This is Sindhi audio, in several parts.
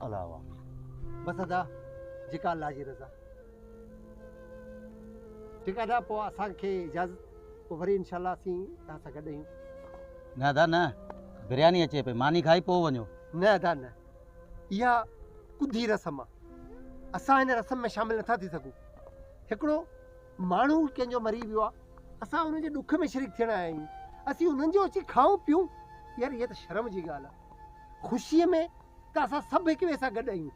الله آمين. بس ادا جيڪا الله جي رضا. ٺيڪ آ ادا پوء اسان کي اجازت پوء وري انشاء الله اسين توهان سان گڏ آهيون. نه ادا نه برياني اچي پئي ماني کائي پوء وڃو. نه ادا نه اها ڪڌي رسم آ اسان هن رسم ۾ شامل نٿا ٿي سگهون. هڪڙو ماڻهو ڪنهن جو مري ويو آ اسان ان جي ڏک ۾ شريڪ ٿيڻ آيا آهيون اسين انهن جو اچي کائون پيون يار اها ته شرم جي ڳالهه آ. خوشيء ۾ ته اسان سڀ هڪ ٻئي سان گڏ آهيون.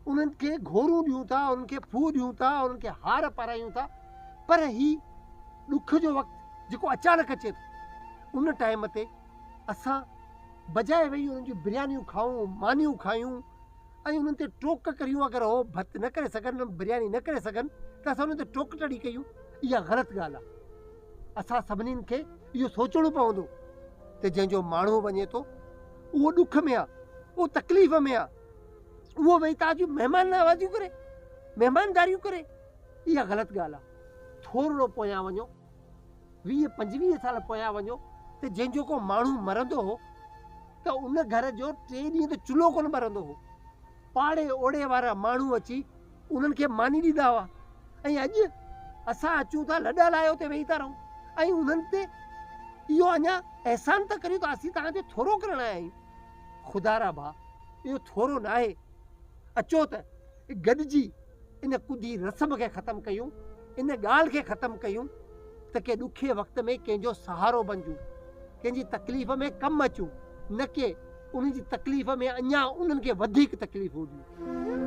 انهن کي گهورون ڏيون ٿا، انهن کي ڦوهه ڏيون ٿا، انهن کي هار پارايون ٿا، پر هي ڏک جو وقت جيڪو اچانڪ اچي ٿو، ان ٽائيم تي اسان بجاء ويهي انهن جون بريانيون کائون، مانيون کايون ۽ انهن تي ٽوڪ ڪريون، اگر هو ڀت نه ڪري سگهن، برياني نه ڪري سگهن ته اسان انهن تي ٽوڪ ٽڙي ڪيون، اها غلط ڳالهه آهي. اسان سڀني کي اهو سوچڻو پوندو ته جنهن جو ماڻهو وڃي ٿو، اهو ڏک ۾ آهي، اهو تڪليف ۾ آهي. اهو ويهي توهان جون مهمان نوازيون ڪري، مهمانداريون ڪري، اها غلط ڳالهه آهي. ٿورڙو پويان وڃو، 20 25 سال پويان وڃو ته جنهن جو ڪو ماڻهو مرندو هو ته ان گهر جو ٽي ڏينهن ته چلهو ڪونه ٻرندو هو. پاڙي اوڙي وارا ماڻهو اچي انهن کي ماني ڏيندا هئا ۽ اڄ اسان اچون ٿا لڏا لاهي اتي ويهي ٿا رهون ۽ انهن تي اهو اڃا احسان ٿا ڪريون ته اسين توهان تي ٿورو ڪرڻ آيا آهيون. خدارا ڀاء اهو ٿورو ناهي، اچو ته گڏجي ان ڪڌي رسم کي ختم ڪيون، ان ڳالهه کي ختم ڪيون ته ڪنهن ڏکي وقت ۾ ڪنهن جو سهارو بنجون، ڪنهن جي تڪليف ۾ ڪم اچون، نه ڪي انهن جي تڪليف ۾ اڃا انهن کي وڌيڪ تڪليفون ڏيون.